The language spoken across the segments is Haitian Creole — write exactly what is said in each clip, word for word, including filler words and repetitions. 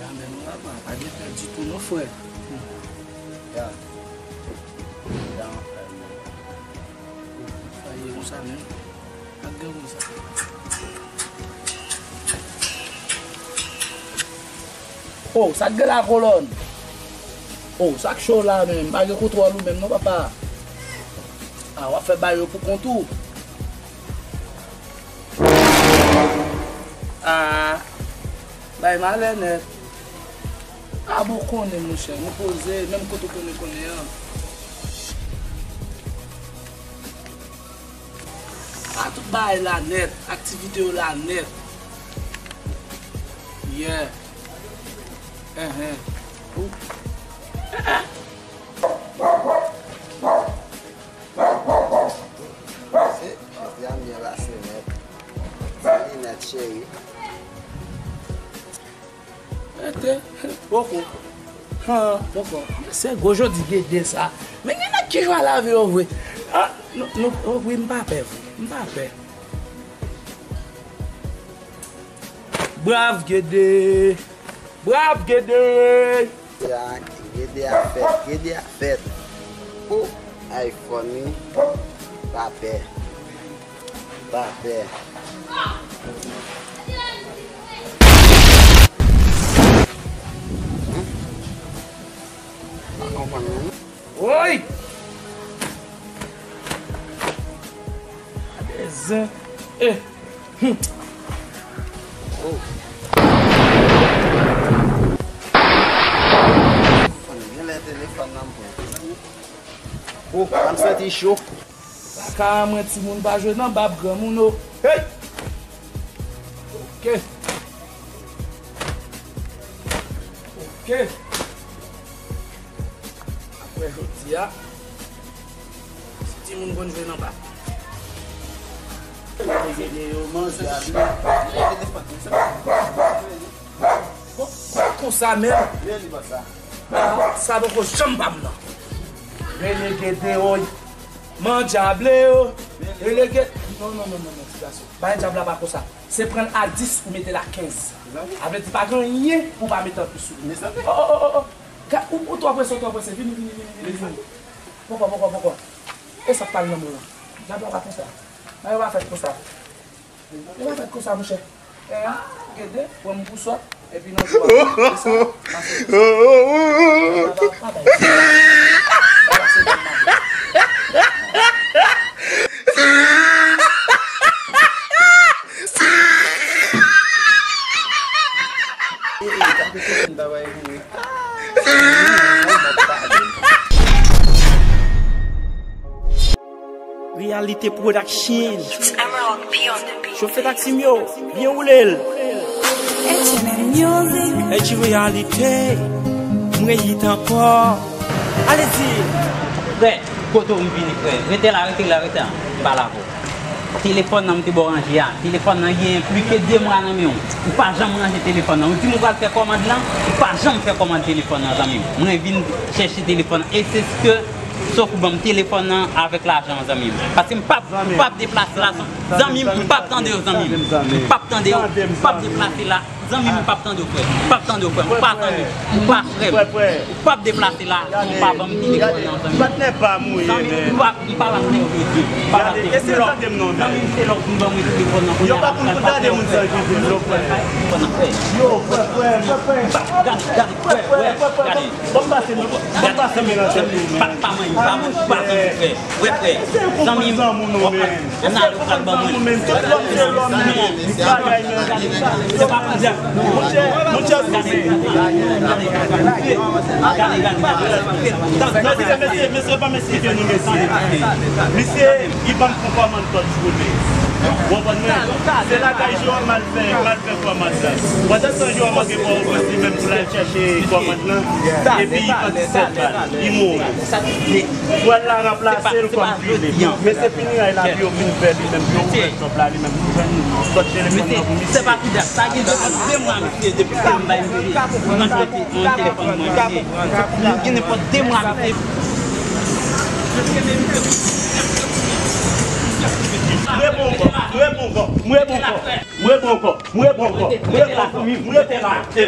Amèn, papa, pa gen pè ditou non, frè. Ya. Ya, anfè, men. Sa ye konsa menm. Pa t gen konsa. Oh, sa k gen la, kolòn? Oh, sa k cho la menm? Pa gen kontwòl ou menm non, papa. Ah, w ap fè bagay yo pou kont ou. Ah, bay malè nèt. Ah, bon, konnen, monchè, nou poze, menm kote w konnen, konnen an. Ah, tout bagay la nèt, aktivite yo la nèt. Yeah. Enhen. Ou. Se, jodi a m byen pase nèt. Sali nèt, cheri. Rete. Poko. Han, poko. Se gwo jodi Gede sa. Men gen nèg ki jwe a lavi yo vre. Ah, nou, nou, oh, wi, m pa pè vre. M pa pè. Brav Gede. Brav Gede. Ya, Gede a fèt, Gede a fèt. Ou, iPhone wi. Pa pè. Pa pè. Hmm? Pa konprann non. Woy! Gade zen. Eh. Hmm. Oh. Konn genlè telefòn nan m pran. Oh, sa m santi cho. Kaka mwen timoun pa jwe nan bab granmoun o. Hey! Ok. Ok. Apre jodi a, si timoun konn jwe nan bab. Yo manje a byen. Bon, pa konsa menm. Ah, sa poko janm pa m nan. Rele Gede woy. Mandyable yo. Rele Gede. Non, non, non, non, non, ti gason. Bagay dyab la pa konsa. Se pran l a dis ou mete l a kenz. Sa vle di pa gen anyen pou w pa mete anplis sou li. Oh, oh, oh, oh, oh. Ou, ou twò prese, ou twò prese. Vini, vini, vini, vini, vini. Poko, poko, poko. E sa k pral nan men w lan? Dyab la pa konsa. Bagay yo pa fèt konsa. Yo pa fèt konsa, monchè. Eh, Gede, pran m pou sòt, epi nan jou a, se sa, pase. Pa bay. Pa pase nan mache. Reality Production. Chofe taksi m yo, byen woule l. H M M Music. H Reality, m reyit ankò. Alezi. Frè, kote w m vini, frè? Rete la, rete la, rete la. M pale avè w. Telefòn nan m te ba w ranje a. Telefòn nan gen plis ke de mwa nan men w. Ou pa janm ranje telefòn nan. Ou di m ou pral fè kòmand lan, ou pa janm fè kòmand telefòn nan, zanmi m. Mwen vin chèche telefòn nan. E se ke Sòf ou ban m telefòn nan avèk lajan an, zanmi m. Paske m p ap, m p ap deplase la, zanmi m, m p ap tande w, zanmi m. M p ap tande w, m p ap deplase la. Zanmi m, m p ap tande w, frè. M p ap tande w, frè. Ou pa zanmi m, ou pa frè m. Ou p ap deplase la, si w pa ban m telefòn nan, zanmi m. Patnè pa m ou ye, men. Zanmi m, m p ap, m p ap ak nèg yo di. M p ap ak nèg yo. Zanmi m, se lè w vin ban mwen telefòn nan kounye a la. Yo pa konn kou gade moun sa ki vin lò, frè. Yo, frè, frè, frè. Gade, gade, frè, frè, gade. Bon, pase, bon, pase, melanje tou, men. Pa, pa manyen, pa manyen, pa manyen, frè. Wè, frè. Zanmi m, w ap, w ap, w ap ban mwen. Tout lòm se lòm, men. Bagay, men. Se pa pwoblèm. Monchè, monchè, gade, gade, gade. Mesye, mesye, mesye, pa m esplike nou, mesye. Misye, li ban m pou kòmann kòd foule. Ou konprann mwen? Se lakay Jewòm m al fè, m al fè kòmann la. Pandan tan Jewòm gen pwomosyon li menm pou l al chèche kòmann lan, epi li pran disèt bal, li mouri. Frè l la ranplase l kòm pile. Men se fini ray la, pou yo vin fè li menm, pou yo ouvè shop la, li menm, pou jwenn kòd telefòn nan pou misye. Se pa pi dat, sa gen de mwa, mesye, depi ke m bay misye. Mwen rete, mwen telefòn mwen, mesye. Mwen gen nenpòt de mwa, mesye. Mwen bon kò, mwen bon kò, mwen bon kò, mwen bon kò, mwen bon kò, mwen bon kò, mwen bon kò, mwen bon kò.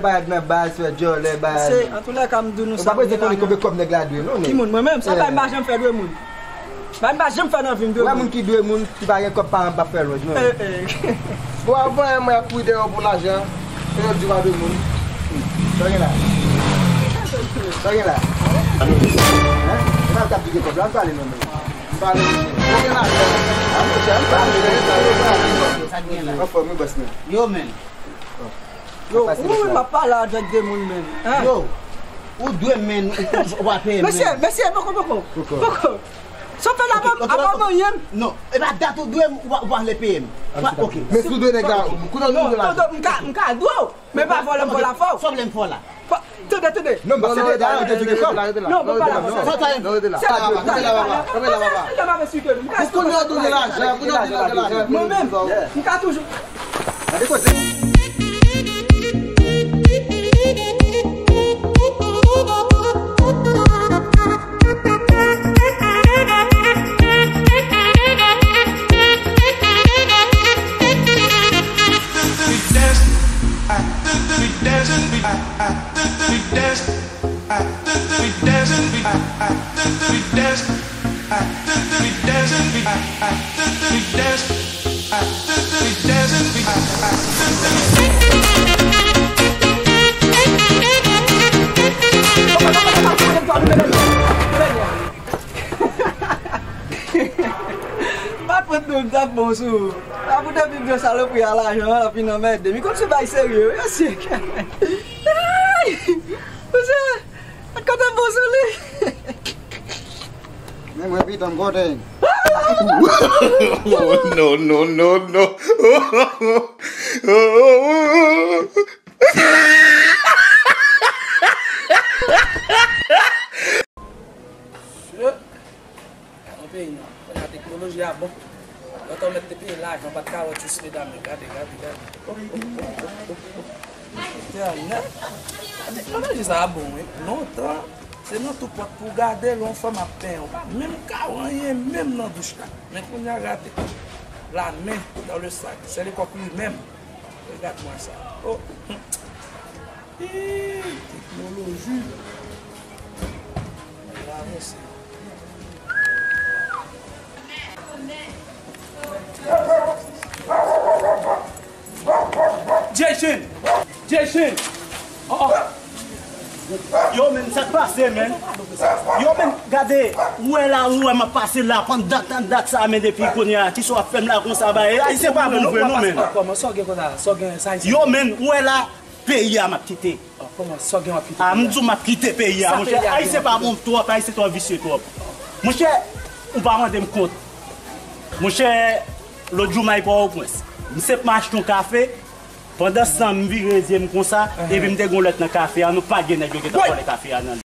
fè parèt nan baz, fè djòlè, baz. Se, antoulèka, m di nou sa. Ou pa bezwen konnen konbyen kòb nèg la dwe, non, men. Ki moun, mwen menm? Sa bagay m pa janm fè dwe moun. Bagay m pa janm fè nan vi m dwe moun. Ou wè moun ki dwe moun, ki pa gen kòb, pa, pa fè lòj, non. Eh, eh. Bon, avan, mwen ap kouri dèyè w pou lajan, e yo di w pa dwe moun. Sa gen la? Sa gen la? Hein? E pa m k ap di gen kòb la, m pale, non, men. M pale, mesye. Sa gen la? A, monchè, m pale, men. Anfòm, wi, bòs mwen. Yo, men. Yo, ou menm ap pale avèk de moun menm. Hein? Yo, ou dwe m, men, ou, ou, ou pa peye m, men. Mesye, mesye, poko, poko. Poko. Sa w fè la, apa, apa manyen m? Non, e pa dat ou dwe m, ou pa, ou pa vle peye m. Pa, ok. Men si w dwe nèg la, kounye a w dwe la. Non, tonton, m ka, m ka dwe w, men pa vòlè m vòlè afè w. Sa w vle m fè w la? Pa, tande, tande. Non, m pa vòlè, tande, tande, tande. Non, bon, pa la, bon, sa. Sa w ta. Kanpe la, papa. Kanpe la, papa. Ou konnen w dwe lajan, konnen w dwe lajan. Mwen menm, m ka toujou. Gade kote. Pa pran non, m t ap bon sou ou. Apre depi m gen salopri a lajan an, l ap vin anmède m. Li konn se bay serye, wi, mesye. Ay! Mesye, kote m bon sou li? Men mwen pitan m kote. No, no, no, no. Shit. Gade yon peyi non. Kounye a teknoloji a bon. Lontan w mèt te peye lajan, w pa t ka wè ti medam yo. Gade, gade, gade. Entènèt. Gade, teknoloji sa a bon, wi. Lontan, se nan tou pòt pou w gade, lè yon fanm ap penyen, ou pa menm ka wè anyen menm nan douch la. Men kounye a gade. La men dans le sac. Se lekòk li menm. Regarde-moi ça. Oh. Hii, teknoloji. Bravo, Senyè. Jason! Jason! Oh, oh. Yo, men, sa k pase, men? Yo, men, gade, ou wè la, ou wè m ap pase la, pandan dat, dat sa, men depi kounye a, kisa w ap fè m la konsa, ba, e, Ayisyen pa bon vre, non, men. Kòman, sa w gen konsa? Sa w gen, sa Ayisyen? Yo, men, ou wè la, peyi a m ap kite. Kòman, sa w gen w ap kite? A, m di w m ap kite peyi a, monchè. Ayisyen pa bon twòp, Ayisyen twò visye twòp. Monchè, ou pa mande m kont. Monchè, lòt jou m al Pòtoprens. M sèt m achte yon kafe. Pandan se tan, m vire zye m konsa, epi m te gen yon lòt nan kafe a, nou pa gen nèg yo gentan vòlè kafe a nan li.